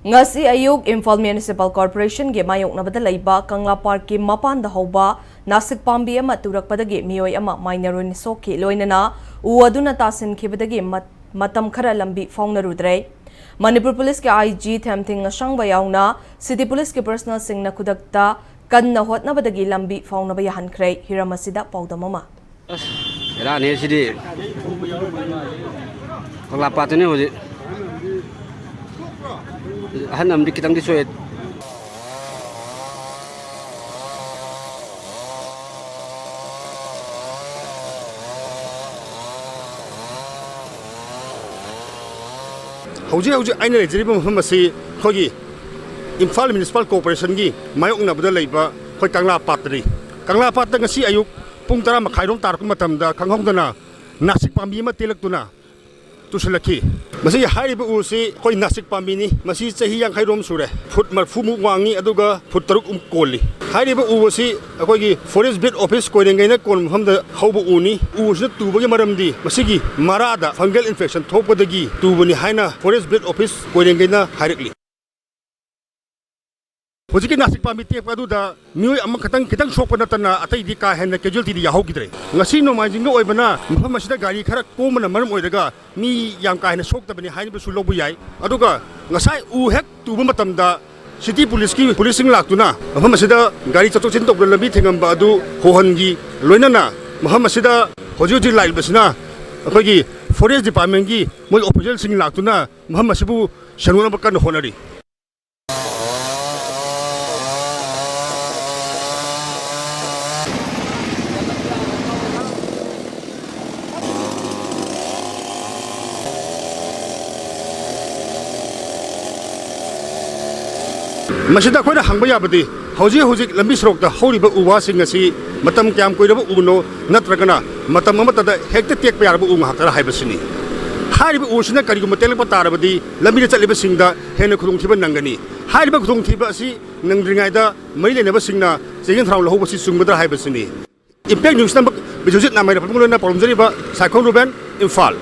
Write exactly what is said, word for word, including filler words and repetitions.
ꯉꯁꯤ ꯑꯌꯨꯛ ꯏꯝꯐꯥꯜ ꯃ꯭ꯌꯨꯅꯤꯁꯤꯄꯥꯜ ꯀꯣꯔꯄꯣꯔꯦꯁꯟꯒꯤ ꯃꯥꯌꯣꯛꯅꯕꯗ ꯂꯩꯕ ꯀꯪꯂꯥ ꯄꯥꯔꯛꯀꯤ ꯃꯄꯥꯟꯗ ꯍꯧꯕ ꯅꯥꯁꯤꯛ ꯄꯥꯝꯕꯤ ꯑꯃ ꯇꯨꯔꯛꯄꯗꯒꯤ ꯃꯤꯑꯣꯏ ꯑꯃ ꯃꯥꯏꯅꯔꯨꯅꯤ ꯁꯣꯛꯈꯤ, ꯂꯣꯏꯅꯅ ꯎ ꯑꯗꯨꯅ ꯇꯥꯁꯤꯟꯈꯤꯕꯗꯒꯤ ꯃꯠ-, ꯃꯇꯝ ꯈꯔ ꯂꯝꯕꯤ ꯐꯥꯎꯅꯔꯨꯗ꯭ꯔꯦ꯫ ꯃꯅꯤꯄꯨꯔ ꯄꯨꯂꯤꯁꯀꯤ ꯑꯥꯏ ꯖꯤ ꯊꯦꯝꯊꯤꯡ ꯑꯁꯥꯡꯕ ꯌꯥꯎꯅ ꯁꯤꯇꯤ ꯄꯨꯂꯤꯁꯀꯤ ꯄꯔꯁꯅꯦꯜꯁꯤꯡꯅ ꯈꯨꯗꯛꯇ ꯀꯟꯅ ꯍꯣꯠꯅꯕꯗꯒꯤ ꯂꯝꯕꯤ ꯐꯥꯎꯅꯕ ꯌꯥꯍꯟꯈ꯭ꯔꯦ꯫ ꯍꯤꯔꯝ ꯑꯁꯤꯗ ꯄꯥꯎꯗꯝ ꯑꯃ꯫ ꯑꯁ, ꯕꯦꯔꯥꯅꯦ ꯁꯤꯗꯤ꯫ ꯀꯪꯂꯥ ꯄꯥꯠꯇꯅꯤ ꯍꯧꯖꯤꯛ꯫ ꯑꯍꯟ ꯑꯃꯗꯤ ꯈꯤꯇꯪꯗꯤ ꯁꯣꯛꯑꯦ꯫ ꯍꯧꯖꯤꯛ ꯍꯧꯖꯤꯛ ꯑꯩꯅ ꯂꯩꯖꯔꯤꯕ ꯃꯐꯝ ꯑꯁꯤ ꯑꯩꯈꯣꯏꯒꯤ ꯏꯝꯐꯥꯜ ꯃ꯭ꯌꯨꯅꯤꯁꯤꯄꯥꯜ ꯀꯣꯔꯄꯣꯔꯦꯁꯟꯒꯤ ꯃꯥꯌꯣꯛꯅꯕꯗ ꯂꯩꯕ ꯑꯩꯈꯣꯏ ꯀꯪꯂꯥ ꯄꯥꯠꯇꯅꯤ꯫ ꯀꯪꯂꯥ ꯄꯥꯠꯇ ꯉꯁꯤ ꯑꯌꯨꯛ ꯄꯨꯡ ꯇꯔꯥ ꯃꯈꯥꯏꯔꯣꯝ ꯇꯥꯔꯛꯄ ꯃꯇꯝꯗ ꯈꯪꯍꯧꯗꯅ ꯅꯥꯁꯤꯛ ꯄꯥꯝꯕꯤ ꯑꯃ ꯇꯦꯛꯂꯛꯇꯨꯅ ꯇꯨꯁꯤꯜꯂꯛꯈꯤ꯫ ꯃꯁꯤ ꯍꯥꯏꯔꯤꯕ ꯎꯁꯤ ꯑꯩꯈꯣꯏ ꯅꯥꯁꯤꯛ ꯄꯥꯝꯕꯤꯅꯤ꯫ ꯃꯁꯤ ꯆꯍꯤ ꯌꯥꯡꯈꯩꯔꯣꯝ ꯁꯨꯔꯦ꯫ ꯐꯨꯠ ꯃꯔꯤꯐꯨꯃꯨꯛ ꯋꯥꯡꯉꯤ, ꯑꯗꯨꯒ ꯐꯨꯠ ꯇꯔꯨꯛꯃꯨꯛ ꯀꯣꯜꯂꯤ꯫ ꯍꯥꯏꯔꯤꯕ ꯎ ꯑꯁꯤ ꯑꯩꯈꯣꯏꯒꯤ ꯐꯣꯔꯦꯁ ꯕꯤꯠ ꯑꯣꯐꯤꯁ ꯀꯣꯏꯔꯦꯡꯒꯩꯅ ꯀꯣꯟꯕ ꯃꯐꯝꯗ ꯍꯧꯕ ꯎꯅꯤ꯫ ꯎ ꯑꯁꯤꯅ ꯇꯨꯕꯒꯤ ꯃꯔꯝꯗꯤ ꯃꯁꯤꯒꯤ ꯃꯔꯥꯗ ꯐꯪꯒꯜ ꯏꯟꯐꯦꯛꯁꯟ ꯊꯣꯛꯄꯗꯒꯤ ꯇꯨꯕꯅꯤ ꯍꯥꯏꯅ ꯐꯣꯔꯦꯁ ꯕꯤꯠ ꯑꯣꯐꯤꯁ ꯀꯣꯏꯔꯦꯡꯒꯩꯅ ꯍꯥꯏꯔꯛꯂꯤ꯫ ꯍꯧꯖꯤꯛꯀꯤ ꯅꯥꯁꯤꯛ ꯄꯥꯝꯕꯤ ꯇꯦꯛꯄ ꯑꯗꯨꯗ ꯃꯤꯑꯣꯏ ꯑꯃꯈꯛꯇꯪ ꯈꯤꯇꯪ ꯁꯣꯛꯄ ꯅꯠꯇꯅ ꯑꯇꯩꯗꯤ ꯀꯥ ꯍꯦꯟꯅ ꯀꯦꯖꯨꯋꯦꯜꯇꯤꯗꯤ ꯌꯥꯎꯍꯧꯈꯤꯗ꯭ꯔꯦ꯫ ꯉꯁꯤ ꯅꯣꯡꯃꯥꯏꯖꯤꯡꯒ ꯑꯣꯏꯕꯅ ꯃꯐꯝ ꯑꯁꯤꯗ ꯒꯥꯔꯤ ꯈꯔ ꯀꯣꯝꯕꯅ ꯃꯔꯝ ꯑꯣꯏꯔꯒ ꯃꯤ ꯌꯥꯝ ꯀꯥ ꯍꯦꯟꯅ ꯁꯣꯛꯇꯕꯅꯤ ꯍꯥꯏꯅꯕꯁꯨ ꯂꯧꯕ ꯌꯥꯏ꯫ ꯑꯗꯨꯒ ꯉꯁꯥꯏ ꯎ ꯍꯦꯛ ꯇꯨꯕ ꯃꯇꯝꯗ ꯁꯤꯇꯤ ꯄꯨꯂꯤꯁꯀꯤ ꯄꯨꯂꯤꯁꯁꯤꯡ ꯂꯥꯛꯇꯨꯅ ꯃꯐꯝ ꯑꯁꯤꯗ ꯒꯥꯔꯤ ꯆꯠꯊꯣꯛ ꯆꯠꯁꯤꯟ ꯇꯧꯕꯗ ꯂꯝꯕꯤ ꯊꯤꯡꯉꯝꯕ ꯑꯗꯨ ꯍꯣꯍꯟꯈꯤ꯫ ꯂꯣꯏꯅꯅ ꯃꯐꯝ ꯑꯁꯤꯗ ꯍꯧꯖꯤꯛ ꯍꯧꯖꯤꯛ ꯂꯥꯛꯂꯤꯕꯁꯤꯅ ꯑꯩꯈꯣꯏꯒꯤ ꯐꯣꯔꯦꯁ ꯗꯤꯄꯥꯔꯠꯃꯦꯟꯒꯤ ꯃꯣꯏ ꯑꯣꯐꯤꯁꯤꯌꯦꯜꯁꯤꯡ ꯂꯥꯛꯇꯨꯅ ꯃꯐꯝ ꯑꯁꯤꯕꯨ ꯁꯦꯡꯗꯣꯛꯅꯕ ꯀꯟꯅ ꯍꯣꯠꯅꯔꯤ꯫ ꯃꯁꯤꯗ ꯑꯩꯈꯣꯏꯅ ꯍꯪꯕ ꯌꯥꯕꯗꯤ, ꯍꯧꯖꯤꯛ ꯍꯧꯖꯤꯛ ꯂꯝꯕꯤ ꯁꯣꯔꯣꯛꯇ ꯍꯧꯔꯤꯕ ꯎ ꯋꯥꯁꯤꯡ ꯑꯁꯤ ꯃꯇꯝ ꯀꯌꯥꯝ ꯀꯨꯏꯔꯕ ꯎꯅꯣ, ꯅꯠꯇ꯭ꯔꯒꯅ ꯃꯇꯝ ꯑꯃꯠꯇꯗ ꯍꯦꯛꯇ ꯇꯦꯛꯄ ꯌꯥꯔꯕ ꯎ ꯉꯥꯛꯇꯔ ꯍꯥꯏꯕꯁꯤꯅꯤ꯫ ꯍꯥꯏꯔꯤꯕ ꯎꯁꯤꯅ ꯀꯔꯤꯒꯨꯝꯕ ꯇꯦꯛꯂꯛꯄ ꯇꯥꯔꯕꯗꯤ ꯂꯝꯕꯤꯗ ꯆꯠꯂꯤꯕꯁꯤꯡꯗ ꯍꯦꯟꯅ ꯈꯨꯗꯣꯡꯊꯤꯕ ꯅꯪꯒꯅꯤ꯫ ꯍꯥꯏꯔꯤꯕ ꯈꯨꯗꯣꯡꯊꯤꯕ ꯑꯁꯤ ꯅꯪꯗ꯭ꯔꯤꯉꯩꯗ ꯃꯔꯤ ꯂꯩꯅꯕꯁꯤꯡꯅ ꯆꯦꯛꯁꯤꯟ ꯊꯧꯔꯥꯡ ꯂꯧꯍꯧꯕꯁꯤ ꯆꯨꯝꯒꯗ꯭ꯔꯥ ꯍꯥꯏꯕꯁꯤꯅꯤ꯫ ꯏꯝꯄꯦꯛ ꯅ꯭ꯌꯨꯁꯅ ꯕꯤꯁ꯭ꯋꯖꯤꯠ ꯅꯥꯃꯩ ꯂꯩꯐꯝꯒ ꯂꯣꯏꯅꯅ ꯄꯥꯎꯗꯝꯖꯔꯤꯕ ꯁꯥꯏꯈꯣꯝ ꯔꯨꯕꯦꯟ, ꯏꯝꯐꯥꯜ꯫